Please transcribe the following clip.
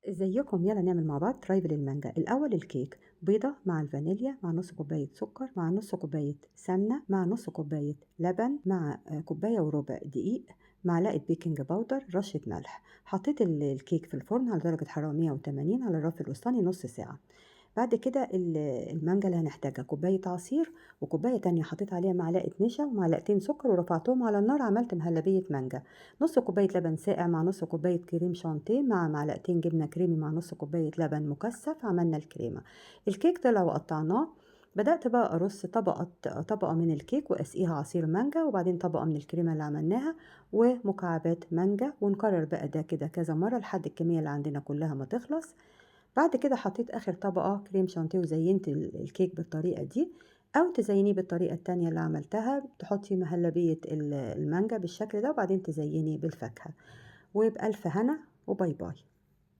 ازيكم؟ يلا نعمل مع بعض trifle المانجا. الاول الكيك: بيضة مع الفانيليا مع نص كوباية سكر مع نص كوباية سمنة مع نص كوباية لبن مع كوباية وربع دقيق، معلقة baking powder، رشة ملح. حطيت الكيك في الفرن على درجة حرارة 180 على الرف الوسطاني نص ساعة. بعد كده المانجا اللي هنحتاجها: كوباية عصير وكوباية تانية حطيت عليها معلقة نشا ومعلقتين سكر ورفعتهم على النار، عملت مهلبية مانجا. نص كوباية لبن ساقع مع نص كوباية كريم شانتيه مع معلقتين جبنة كريمي مع نص كوباية لبن مكثف، عملنا الكريمة. الكيك طلع وقطعناه. بدأت بقى أرص طبقة طبقة من الكيك وأسقيها عصير مانجا، وبعدين طبقة من الكريمة اللي عملناها ومكعبات مانجا، ونكرر بقى ده كده كذا مرة لحد الكمية اللي عندنا كلها ما تخلص. بعد كده حطيت آخر طبقة كريم شانتيه وزينت الكيك بالطريقة دي، أو تزينيه بالطريقة التانية اللي عملتها، تحطي مهلبية المانجا بالشكل ده وبعدين تزيني بالفاكهة. وبألف هنا و bye bye.